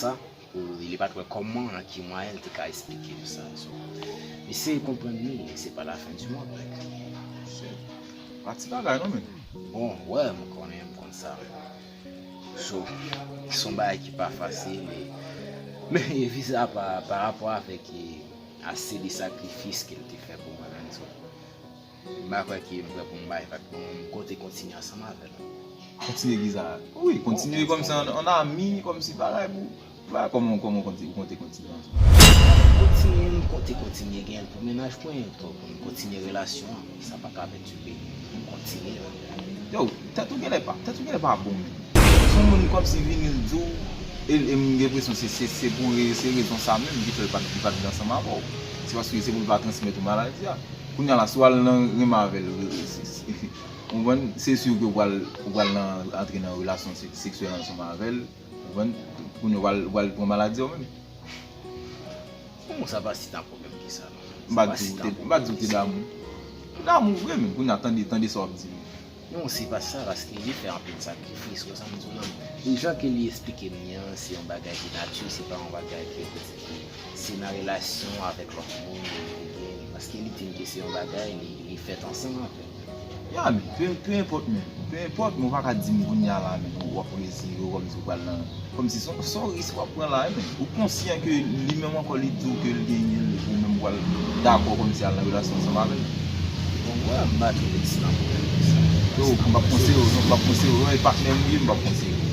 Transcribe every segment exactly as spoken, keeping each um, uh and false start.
sa, pou li pa t wè kòman, nan ki mwayen l te ka esplike m sa. So, eseye konprann li, se pa la fen di mond, like. Shit. Pa ti bagay non, men. Bon, wè, m konnen, m konn sa, men. So, se yon bagay ki pa fasil, e, men e viza pa, pa rapò avèk e, ase de sakrifis ke l te fè pou mwen, menn. So, m pa kwè ke m prè pou m bay vag pou m konte kontinye ansanm avè l. Kontinye ki sa? Wi, kontinye kòmsi an, an ami, kòmsi bagay pou, bagay kòman, kòman konti-, ou konte kontinye ansanm? Kontinye, m konte kontinye gen l pou mennaj mwen, pou m kontinye relasyon an, sa pa ka pètibe. M kontinye la. Yo, tèt ou genlè pa, tèt ou genlè pa bon menm. Se yon moun kòmsi vini l di w, e, e m gen enpresyon se, se, se pou re-, se rezon sa menm ki fè l pa t, li pa t vle ansanm avè w. Se paske se pou l pa transmèt ou maladi a. Kounye a la, si w al nan renmen avè l, se, se, ou konprann, se si ke w pral, ou pral nan, antre nan relasyon sek-, seksyèl ansanm avè l, ou konprann, kounye a w pral, w pral pran maladi a w menm. Bon, sa pa si tan pwoblèm ki sa, non. M pa di w te, m pa di w te damou. Ou damou vre, men kounye a tande, tande sa w ap di. Non, se pa sa, paske li fè anpil sakrifis, ou sa m di w lan. E jan ke li esplike m li an, se yon bagay de nati, se pa yon bagay ke, se nan relasyon avèk lòt moun, paske li di m ke se yon bagay, li, li fèt ansanm avè l. Ya, men, pe, pe enpòt, men. Pe enpòt, men w pa ka di m kounye a la, men, w ap rezire w kòmsi w pral nan, kòmsi se yon, se yon risk w ap pran la, men. Ou konsyan ke li menm ankò li di w ke l genyen l, ou menm w pral dakò kòmsi al nan relasyon ansanm avè l? Bon, wè, m pa twò pètinan pou mwen sa. Yo, m p ap konseye w, non, m p ap konseye w, non, e patnè m ou ye, m p ap konseye w.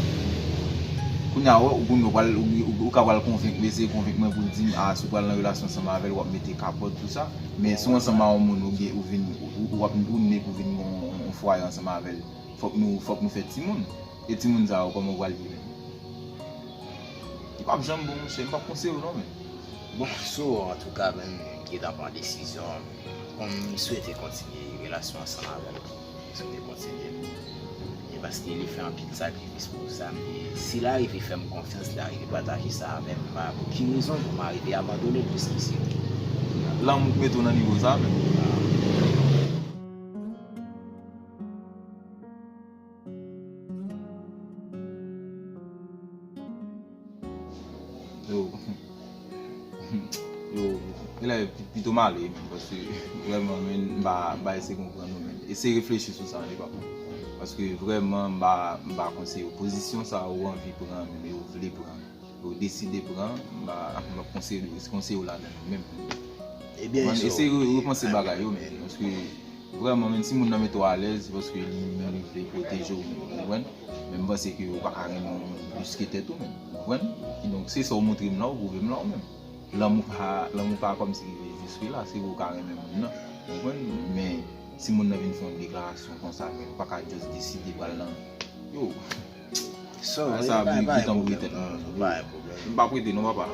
Kounye a, wè, ou konnen w pral, ou, ou, ou ka pral konvenk, eseye konvenk mwen pou l di m, a, si w pral nan relasyon ansanm avè l, w ap mete kapòt, tou sa. Men si w ansanm a yon moun, ou gen, ou vin, ou, ou ap, ou ne pou vin gen yon, yon fwaye ansanm avè l, fòk nou, fòk nou fè timoun. E timoun sa yo, kòman w pral ye menm? Li p ap janm bon, monchè, m p ap konseye w non, men. Bon, so, antouka, menm, m gentan pran desizyon. Bon, m swete kontinye relasyon ansanm avè l. M swete kontinye. E paske li fè anpil sakrifis pou sa, men si l arive fè m konfyans, li arive pataje sa avè m, m pa wè pou ki rezon pou m arive abandone l plis ki sa. Lanmou k mete w nan nivo sa menm. Yo, yo, genlè pi-, pito m ale, men, paske vrèman, men, m pa, m pa eseye konprann ou, men. Eseye reflechi sou sa, li pa. Paske vrèman, m pa, m pa konseye w. Pozisyon sa ou anvi pran, men, ou vle pran, ou deside pran, m pa, m p ap konseye, konseye w ladan l menm. Ebyen, eseye re-, repanse bagay yo, men, paske vrèman, menm si moun nan mete w alèz, se paske li menm li vle pwoteje w, ou konprann? Men m panse ke ou pa ka renmen yon moun plis ke tèt ou menm, ou konprann? Kidonk, se sa w montre m la, ou pwouve m la ou menm. Lanmou pa, lanmou pa kòmsi rive jiske la, se vre ou ka renmen moun nan, ou konprann? Men si moun nan vin fè yon deklarasyon konsa, men ou pa ka just deside pral nan, yo, So, sa ap gentan boule tèt mwen. M p ap rete non, papa.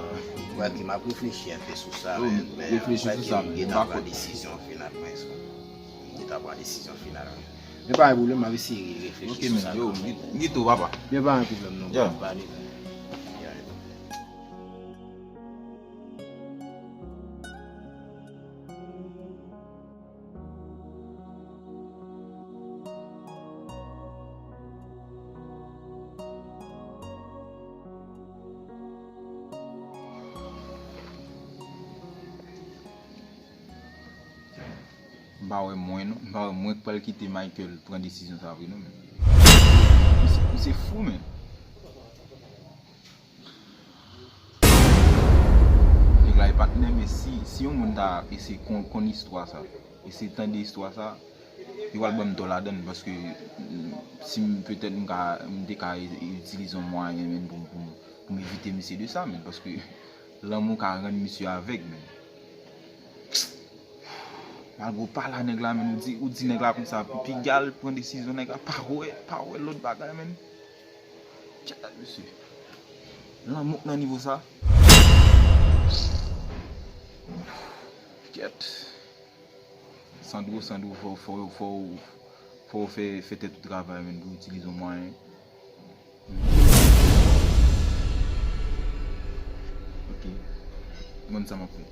Wè ke m ap reflechi enpe sou sa, men, men reflechi sou sa, men m gentan pran desizyon final mwen, so. M gentan pran desizyon final mwen. Men pa gen pwoblèm, m ap eseye reflechi sou sa kanmenm. Ok, men, yo, m kite w, papa. Men pa gen pwoblèm non, m ap pale. M pa wè mwen non, m pa wè mwen k pral kite Michael pran desizyon sa vre non, men. Misye, misye fou, men. Nèg la e patnè, men si, si yon moun ta eseye konn, konn istwa sa, eseye tande istwa sa, yo pral ban m tò ladan l, paske, mm, si m, petèt m ka, m te ka itilize yon mwayen, men, pou, pou, pou m evite misye de sa, men, paske lanmou ka rann misye avèg, men. Malgre w pale a nèg la, men, ou di, ou di nèg la konsa, piga l pran desizyon, nèg la pa wè, pa wè lòt bagay, men. Tchè, mesye. Lanmou k nan nivo sa. Kèt. Sandro, Sandro, fò, fò, fò, fò w fè, fè tèt ou travay, men, pou itilize yon mwayen. Ok. M konn sa m ap fè.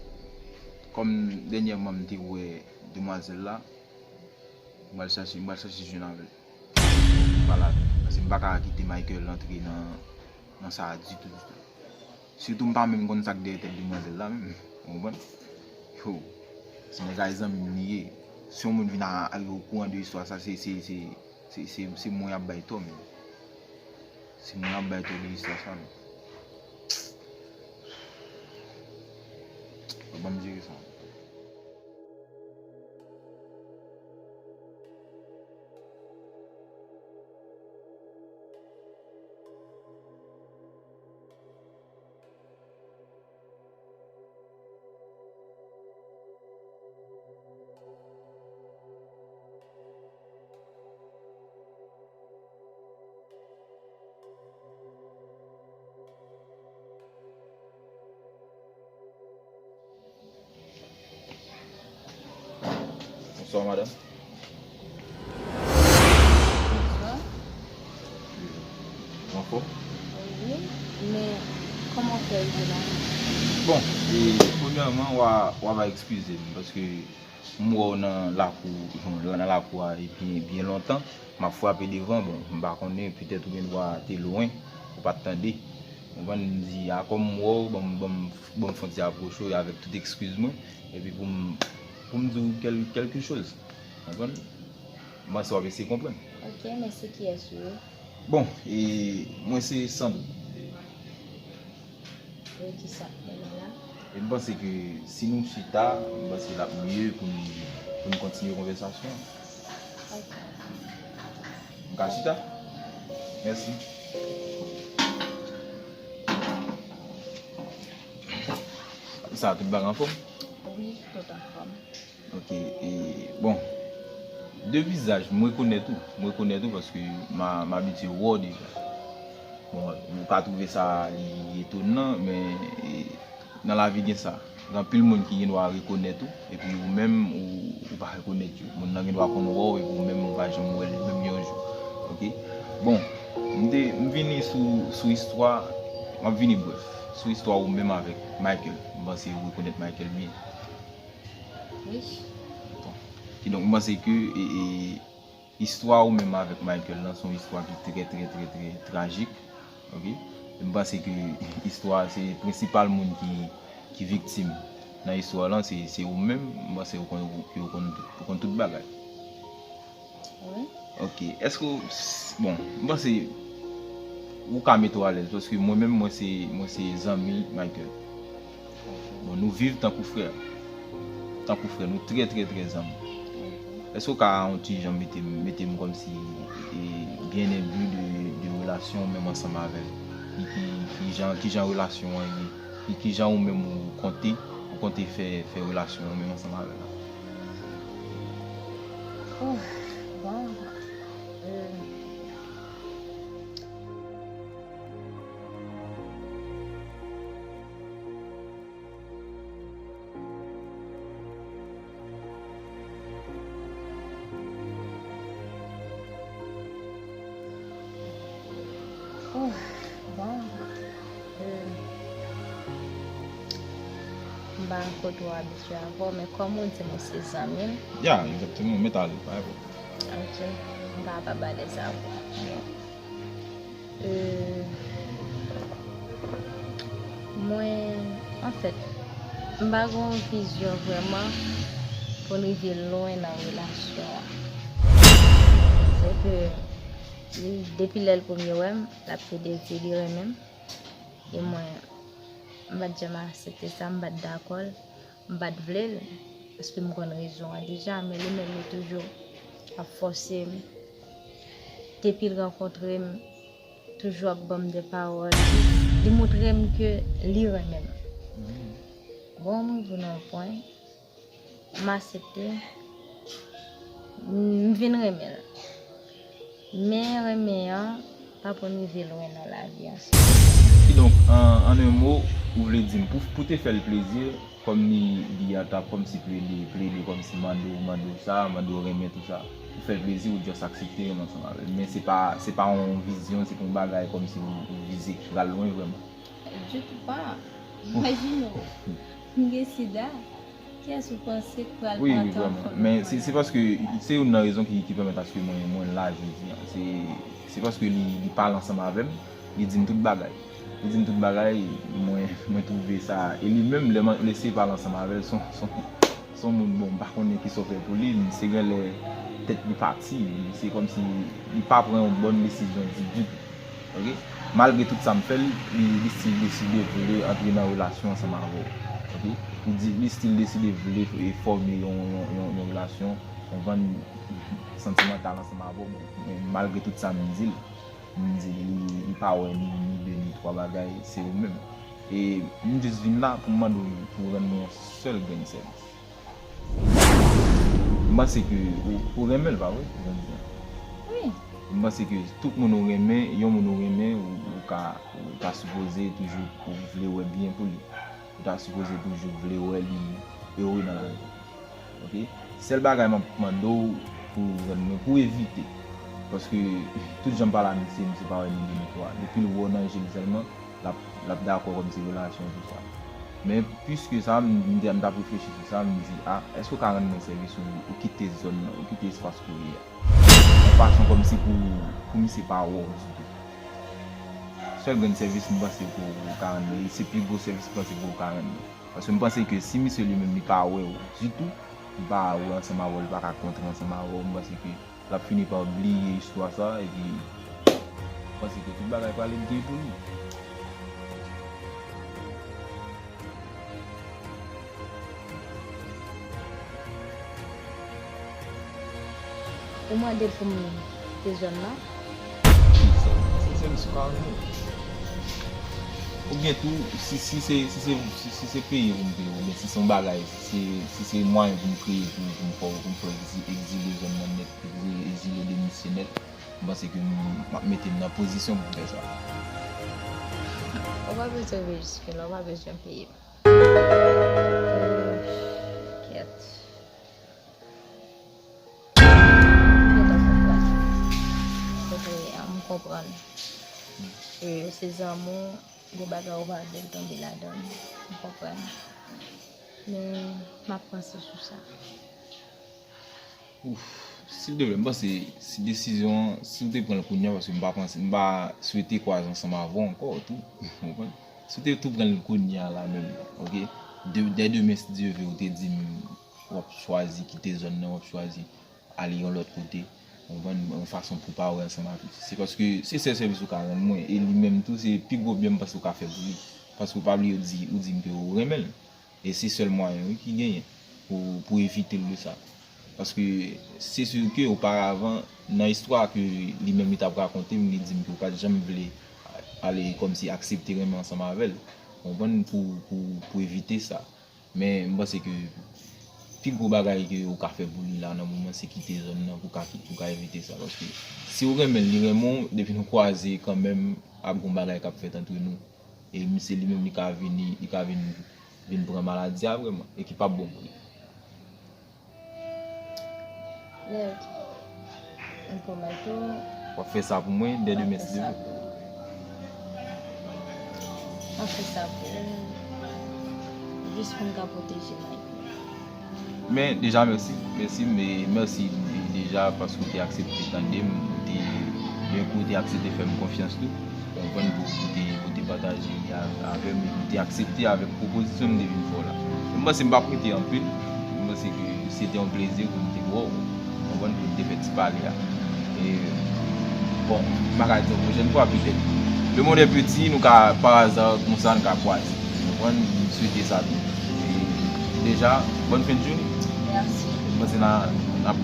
Kòm dènyèman m te wè demwazèl la, m pral chache, m pral chache jwenn avè l. Pale avè l. Paske m pa ka kite Michael antre nan, nan sa a ditou, ditou. Sitou m pa menm konn sa k dèyè tèt demwazèl la menm. Ou konprann? Yo, se nan kay zanmi m li ye. Si yon moun vin a, a, okouran de istwa sa, se, se, se, se, se, se mwen y ap bay tò menm. Se mwen y ap bay tò de istwa sa menm. Ban m jere sa. Bonswa, madanm. Bonswa. Ou anfòm? Wi, men kòman w fè rive la? Bon, e, premyèman, w a, w a va eskize m, paske m wè w nan lakou, nan lakou a, e byen, byen lontan. M ap frape devan, bon, m pa konnen, petèt ou gendwa te lwen, ou pa t tande. Ou konprann, m di, a, kòm m wè w, ban m, ban m, ban m fè yon ti apwoche w, avèk tout eskiz mwen, epi pou m, pou m di w kèl-, kèlke choz. Ou konprann? M panse w ap eseye konprann. Ok, men se kiyès ou ye? Bon, e, mwen se Sandro. E kisa k mennen la? E m panse ke si nou chita, m panse l ap mye pou n, pou n kontinye konvèsasyon an. Ok. M ka chita? Mèsi. Sa, tout bagay anfòm? Wi, tout anfòm. Ok, e, bon, de vizaj, m rekonèt ou, m rekonèt ou paske m a, m abitye wè w deja. Bon, ou ka twouve sa li etonan, men, e, nan lavi gen sa. Gen anpil moun ki gendwa rekonèt ou, epi ou menm, ou, ou pa rekonèt yo. Moun nan gendwa konn wè w, epi ou menm, ou pa janm wè l menm yon jou. Ok? Bon, m te, m vini sou, sou istwa, m ap vini brèf, sou istwa ou menm avèk Michael. M panse ou rekonèt Michael byen. Wi. Bon. Kidonk, m panse ke, e, e, istwa ou menm avèk Michael lan, se yon istwa ki trè, trè, trè, trè trajik. Ok? E m panse ke istwa, se prensipal moun ki, ki viktim nan istwa lan, se, se ou menm. M panse ou konn, ou konn, ou konn tout bagay. Wi. Ok. Èske w, bon, m panse ou ka mete w alèz, paske mwen menm, mwen se, mwen se zanmi Michael. Ok. Bon, nou viv tankou frè. Tankou frè, nou trè, trè, trè zanmi. Ok. Èske w ka yon ti jan mete, mete m kòmsi, e, byen enbi de, de relasyon ou menm ansanm avè l? Ki, ki, ki jan, ki jan relasyon an ye? Ki, ki jan ou menm ou konte, ou konte fè, fè relasyon ou menm ansanm avè l la? Oh, bon, euh, Oh, bon, euh, m pa ko twò abitye avè w, men kòm ou di m ou se zanmi m. Ya, egzakteman, ou mèt ale, pa gen pwoblèm. Ok, m pa kapab alèz avè w. Euh, mwen, anfèt, m pa gen yon vizyon vrèman pou n rive lwen nan relasyon an. Se ke li, depi lè l premye wè m, l ap plede di li renmen m. E mwen, m pa t janm aksepte sa, m pa t dakò l. M pa t vle l, paske m konn rezon an deja, men li menm li toujou ap fòse m. Depi l rankontre m, toujou ap ban m de pawòl. Li montre m ke li renmen m. Bon, m rive nan yon pwen, m aksepte, m vin renmen l. Men renmen an pa pou n rive lwen nan lavi ansanm. Kidonk, an, an en mo, ou vle di m, pou, pou te fè l plezi, kòm li, li an ta kòmsi plede, plede kòmsi mande w, mande w sa, mande w renmen tou sa. Pou fè l plezi, ou just aksepte renmen ansanm avè l. Men se pa, se pa yon vizyon, se pa yon bagay kòmsi ou, ou vize ki pral lwen vrèman. Ditou pa. Imajine w, m gen sida. Kiyès ou panse k pral pa tann fòm? Wi, wi, vrèman. Men se, se paske se youn nan rezon ki, ki pèmèt aske mwen, mwen la jodi a. Se, se paske li, li pale ansanm avè m, li di m tout bagay. Li di m tout bagay, mwen, mwen twouve sa. E li menm, lè m ap eseye pale ansanm avè l, se yon, se yon, se yon moun, bon, m pa konnen kisa w fè pou li, misye genlè tèt li pati, misye kòmsi li pa pran yon bòn desizyon ditou. Ok? Malgre tout sa m fè l, li, li still deside vle antre nan relasyon ansanm avè w. Ok? Li di, li still deside vle e fòme yon, yon, yon, yon relasyon, konprann, santimantal ansanm avè w. Men malgre tout sa m di l, m di li, li pa wè ni, ni de, ni twa bagay, se ou menm. E m jis vin la pou m mande w pou w rann mwen yon sèl grenn sèvis. M panse ke ou, ou renmen l, pa vre? Ou renmen l. Wi. M panse ke tout moun ou renmen, yon moun ou renmen, ou, ou ka, ou ta sipoze toujou ou vle wè byen pou li. Ou ta sipoze toujou vle wè li ere nan lavi. Ok? Sèl bagay m ap mande w pou rann mwen, pou evite. Paske tout jan m pale a misye, misye pa wè ni de ni twa. Depi l wè w nan je l sèlman, l ap, l ap dakò kòmsi relasyon tou sa. Men plis ke sa, m, m, m t ap reflechi sou sa, m di, a, èske w ka rann mwen sèvis ou, ou kite zòn nan, ou kite espas kote w ye a? Yon fason kòmsi pou, pou misye pa wè w ditou. Sèl grenn sèvis m panse ke w ka rann mwen, e se pi gwo sèvis m panse ke w ka rann mwen. Paske m panse ke si misye li menm li pa wè w ditou, li pa wè ansanm avè w, li pa ka kontre ansanm avè w, m panse ke l ap fini pa bliye istwa sa, epi m panse ke tout bagay prale byen pou li. Ou mande pou m kite zòn nan? Wi, se, se, se sèvis ou ka rann mwen. Oubyen tou, si, si se, si se, si, si se peye pou m peye, oubyen si se yon bagay, si se, si se mwayen pou m kreye pou, pou m fè, pou m fè egzi-, egzile zòn nan nèt, egzile, egzile de misye nèt, m panse ke m, m ap mete m nan pozisyon pou m fè sa. Ou pa bezwen rive jiske la, ou pa bezwen peye m. Kèt. Kèt, an konprann. Kote a, m konprann. E se zanmi w, gen bagay ou pa vle l tonbe ladan l. M konprann. Men, m ap panse sou sa. Ouf, silvouplè, m panse si desizyon an, si w te pran l kounye a, paske m pa panse, m pa swete kwaze ansanm avè w ankò tou. Ou konprann? Si w te tou pran l kounye a la menm, ok? De, dè demen, si Dye vle, ou te di m w ap chwazi kite zòn nan, w ap chwazi ale yon lòt kote, ou konprann, yon fason pou w pa wè ansanm avè l. Se paske se sèl sèvis ou ka rann mwen, e li menm tou, se pi gwo byen m panse ou ka fè pou li. Paske w pa bliye, ou di, ou di m ke ou renmen l. E se sèl mwayen, wi, ki genyen pou, pou evite l de sa. Paske se si ke oparavan, nan istwa ke li menm li t ap rakonte m, li di m ke ou pa t janm vle ale kòmsi aksepte renmen ansanm avè l. Ou konprann? Pou, pou, pou evite sa. Men m panse ke pi gwo bagay ke ou ka fè pou li la nan moman, se kite zòn nan pou ka, pou ka evite sa. Paske si ou renmen l, li renmen w, depi nou kwaze kanmenm, ap gen yon bagay k ap fèt antre nou. E misye li menm li ka vini, li ka vin, vin pran maladi a vrèman, e ki p ap bon pou li. Nèg, m pwomèt ou. W ap fè sa pou mwen, dè demen, si Dye vle. M ap fè sa pou ou. Jis pou m ka pwoteje Mike. Men deja mèsi, mèsi, men mèsi deja paske w te aksepte tande m, ou te, men kou w te aksepte fè m konfyans tou, konprann pou, pou te, pou te pataje li a, avè m, epi w te aksepte avèk pwopozisyon m te vin fè w la. M panse m p ap rete anpil, m panse ke se te yon plezi pou m te wè w, konprann, pou n te fè ti pale a. E, bon, m pa ka di yon pwochèn fwa petèt. Le monde est petit, nou ka, pa aza, konsa, nou ka kwaze. Konprann? M swete sa tou. E, deja, bòn fen de jounen. Mèsi. M panse n a, n ap,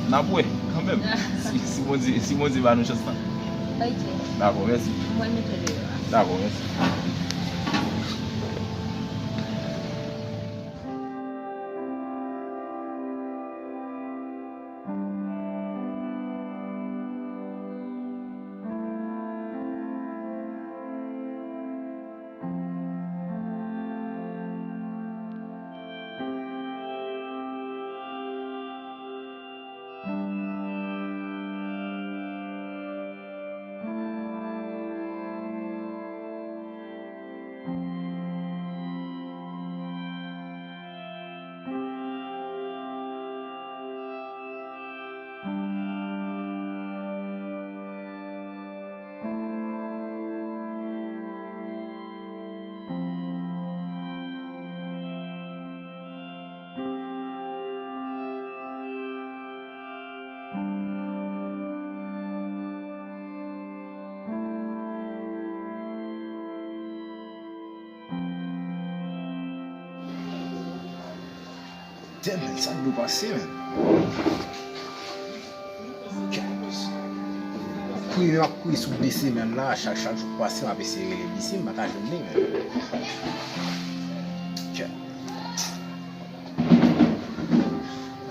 n ap wè, kanmenm. Si, si Bondye, si Bondye ba nou chans lan. Ok. Dakò, mèsi. Mwen mete deyò a. Dakò, mèsi. Damn, man, sa dwe pase, man. Kè. M ap kouri, men m ap kouri sou de semèn la, chak, chak jou k pase, m ap eseye rele Bizi, m pa ka jwenn li, man. Kè.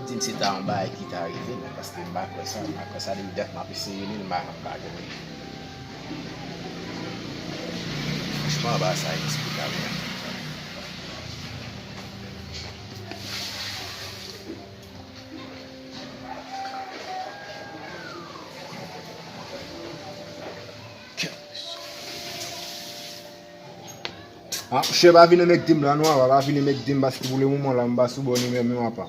Di m se ta yon bagay ki ta rive, men paske m pa kwè sa, m pa kwè sa depi dat m ap eseye li, m pa janm ka jwenn li. Franchman, bagay sa ineksplikab, men. Ah, monchè, pa vin anmègde m la non, apa, pa vin anmègde m paske pou lemoman la, m pa sou bò nimewo menm apa.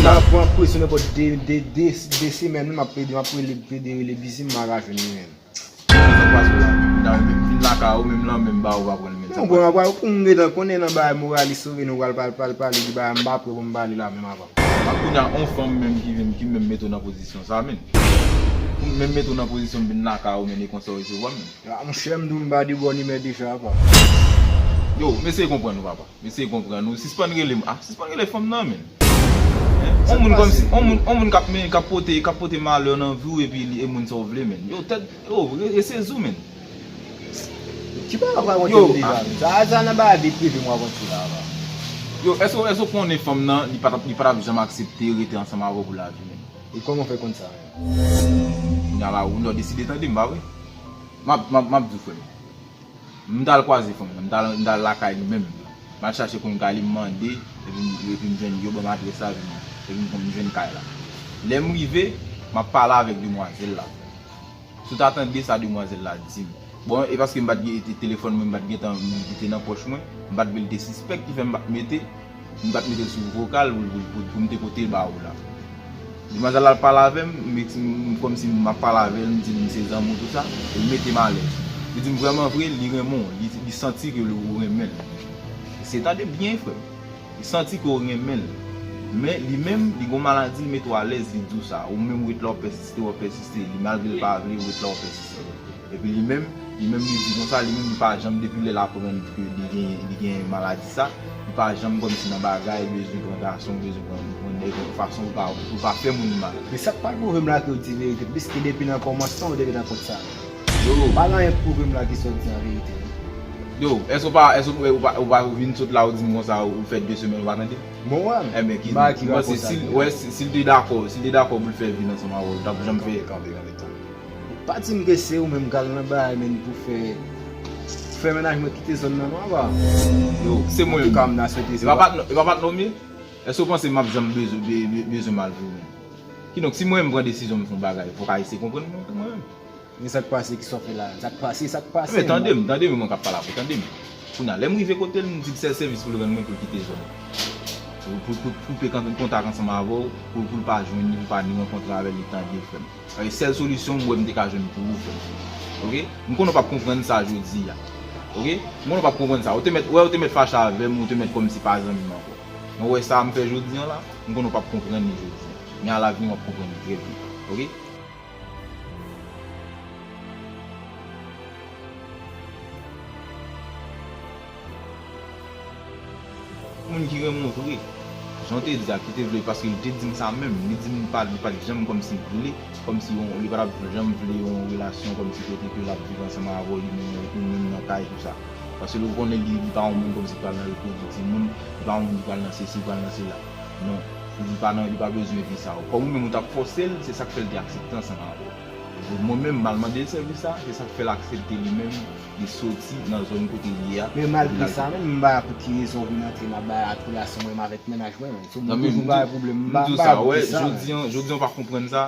M ap pran presyon nenpòt de, de, de, de semèn, m ap plede, m ap rele, plede rele Bizi, m pa ka jwenn li menm. Sa k pase w la? M ta renmen vin lakay ou, menm lanmen m ba ou pa pran l menm. Sa k pase? Bon, apa, ou konn gentan konnen nan bagay moralis sove nou pral pale, pale, pale de bagay, m pa prè pou m pale la menm apa. Apa, kounye a, on fanm menm ki vin, ki menm mete w nan pozisyon sa, menm. Pou menm mete w nan pozisyon m vin lakay ou, menm, e konsa w resevwa m, menm. Ah, monchè, m di w m pa de bò nimewo deja, apa. Yo, m eseye konprann ou, papa. M eseye konprann ou. Sispann rele m. Ah, sispann rele fanm nan, menm. On moun kòmsi, on moun, on moun k ap, men, k ap pote, k ap pote malè nan vi w epi li, e moun sa w vle, menm. Yo, tèt, yo, re-, resezi w, menm. Ki pa rakonte m deja, menm. Sa, sa nan bagay vi prive m rakonte la, apa. Yo, èske, èske w konnen fanm nan, li pa t ap, li pa t ap janm aksepte rete ansanm avè w pou lavi, menm? E kòman w fè konn sa, menm? Kounye a la, ou deside tande m, pa vre? M ap, m ap, m ap di w, frè m. M t al kwaze fanm nan, m t al, m t al lakay li menm. M al chache konn kay li, m mande, epi m, epi m jwenn yo ban m adrès la, epi m, epi m konn jwenn kay la. Lè m rive, m ap pale avèk demwazèl la. Si w ta tande sa demwazèl la di m. Bon, e paske m pa t gen, te-, telefòn mwen, m pa t gentan, li te nan pòch mwen, m pa t vle l te sispèk ki fè m pa t mete, m pa t mete l sou vokal pou, pou, pou, pou m te pote l ba ou la. Demwazèl la pale avè m, m, m, kòmsi m ap pale avè l, m di l m se zanmi w, tou sa, e l mete m alèz. Li di m vrèman vre, li renmen w, li, li santi ke ou renmen l. Eseye tande byen, frè m. Li santi ke w renmen l. Men, li menm, li gon maladi, li mete w alèz, li di w sa. Ou menm, ou ret la, w ap pèsiste, w ap pèsiste. Li, malgre l pa vle, ou ret la, w ap pèsiste. Epi li menm, li menm li di konsa, li menm li pa janm, depi lè l aprann ke li gen, li gen maladi sa, li pa janm kòmsi nan bagay, bezwen pran gason, bezwen pran, pran nèg yon fason pou pa, pou pa fè moun mal. Men sa k pral pwouve m la ke w di verite, piske depi nan kòmansman ou te gentan kont sa. Yo. Pa gen anyen k pwouve m la ke sa w di an verite. Yo, èske w pa, èske w, ou pa, ou pa vin sot la, ou di m konsa, ou fè de semèn ou pa tande? Bon, wè. Enben, ki, mwen se, si l, wè, si, si l te dakò, si l te dakò pou l fè vin ansanm avè w, l t ap janm fè. Kanpe, kanpe, kanpe. Pa di m ke se ou menm k al nan bagay, menm pou fè, fè mennaj mwen kite zòn nan non, apa. Yo, se mwen menm. Antouka, m ta swete se ou. E pa patnè, e pa patnè w m ye? Èske w panse m ap janm bezwen, be-, be-, bezwen mal pou ou menm? Kidonk, si mwen menm pran desizyon m fè yon bagay, fò w ka eseye konprann mwen tou mwen menm. Men sa k pase, kisa w fè la? Sa k pase, sa k pase? Men tande m, tande m, mwen k ap pale avè w, tande m. Kounye a, lè m rive kote l, m di l sèl sèvis pou l rann mwen, pou l kite zòn nan. Pou, pou, pou, pou l koupe kan-, kontak ansanm avè w, pou, pou l pa jwenn li, pou l pa ni rankontre avè l, li tande, frè m. Paske sèl solisyon m wè m te ka jwenn pou ou, frè m. Oke? M konnen w p ap konprann sa jodi a. Oke? M konnen w p ap konprann sa. Ou te mèt, wè, ou te mèt fache avè m, ou te mèt kòmsi pa zanmi m ankò. Men w wè sa m fè jodi a la, m konnen w p ap konprann li jodi a. Men alavni w ap konprann li trè byen. Oke? Moun ki renmen w vre, jan w te di a, ki te vle, paske li te di m sa menm, li di m li pa, li pa t janm kòmsi vle, kòmsi yon, li pa t ap janm vle yon relasyon kòmsi kote ke l ap viv ansanm avè w, li menm, ou menm nan kay, tou sa. Paske ou konnen li, li pa yon moun kòmsi ki pral nan repwodui timoun, li pa yon moun ki pral nan sesi, pral nan sela. Non, li pa nan, li pa bezwen vi sa. Kòm ou menm ou t ap fòse l, se sa k fè l te aksepte ansanm avè w. Mwen menm, m al mande l sèvis sa, se sa k fè l aksepte li menm, li soti nan zòn kote li ye a. Men malgre sa, menm m pa wè pou ki rezon w vin antre nan bagay ak relasyon mwen menm avèk mennaj mwen, menm. Si w toujou bay pwoblèm, m pa, m pa wè pou ki sa, menm. Jodi an, jodi an w pa konprann sa,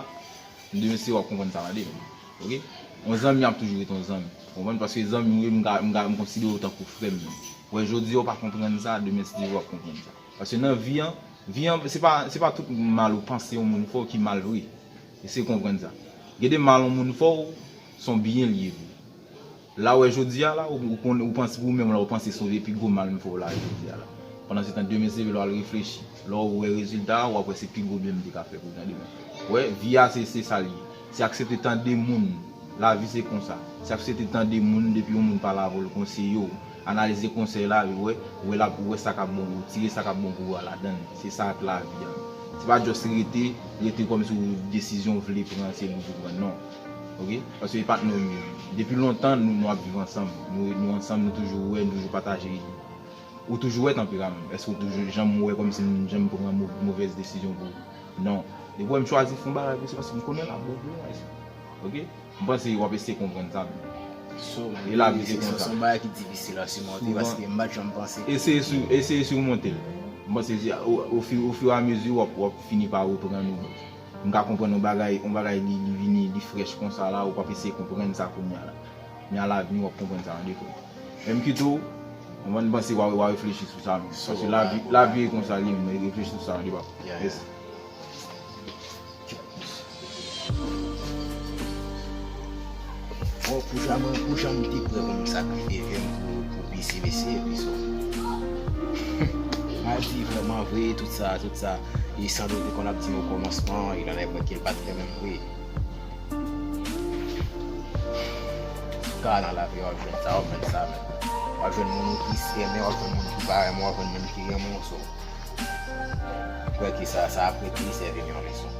demen si w ap konprann sa, tande menm. Oke? Yon zanmi ap toujou ret yon zanmi. Ou konprann? Paske zanmi w ye, m ka, m ka, m konsidere w tankou frè m menm. Wè, jodi an w pa konprann sa, demen si Dye vle w ap konprann sa. Paske nan vi an, vi an, se pa, se pa tout mal ou panse yon moun fè w ki mal vre. Eseye konprann sa. Gen de mal yon moun fè w, se yon byen l ye vre. La w wè jodi a la, ou, ou konn, ou panse pou ou menm la, ou panse se yon de pi gwo mal m fè w la jodi a la. Pandan se tan demen se lè w al reflechi. Lè w wè rezilta a, w ap wè se pi gwo byen m te ka fè pou w nan demen. Wè, vi a se, se sa l ye. Se aksepte tande moun. Lavi se konsa. Se aksepte tande moun depi yon moun pale avè w, l konseye w. Analize konsèy la, ou wè, ou wè la, ou wè sa k ap bon, ou tire sa k ap bon pou ou a ladan l. Se sa ak lavi a. Se pa just rete, rete kòmsi ou desizyon ou vle pran, se li ou pran, non. Oke? Paske e patnè w li ye. Depi lontan, nou, nou ap viv ansanm. Nou, nou ansanm, nou toujou wè, nou toujou pataje ide. Ou toujou wè tanperaman m. Èske ou toujou janm wè kòmsi m janm pran mo-, movèz desizyon pou ou? Non. Depi w wè m chwazi fè yon bagay pou se paske m konnen l ap bon pou mwen. Oke? M panse w ap eseye konprann sa. So, e lavi se konsa. Se yon bagay ki difisil a sipòte paske m pa t janm panse. Eseye sou, eseye simonte l. M panse se o, o fi-, o fur et à mesure w ap, w ap fini pa reprann ou. M ka konprann yon bagay, yon bagay li, li vini, li frèch konsa la, ou p ap eseye konprann sa kounye a la. Men alavni, w ap konprann sa, tande frè. Men m kite w, mwen m panse w a, w a reflechi sou sa menm. Paske lavi, lavi e konsa li menm, reflechi sou sa, tande papa. Yes. Bon, pou jan mwen, pou jan m te prè pou m sakrifye vi m pou, pou pise mesye, epi so. M a di vrèman vre, tout sa, tout sa. E Sandro te konn ap di m okòmansman, e nan lè vre ke l pa t fè menm vre. Ka nan lavi w ap jwenn sa, w ap jwenn sa menm. W ap jwenn moun ou plis renmen, w ap jwenn moun ki pa renmen, w ap jwenn moun ki renmen w, so. M kwè ke sa, sa ap rete sèvi m yon leson.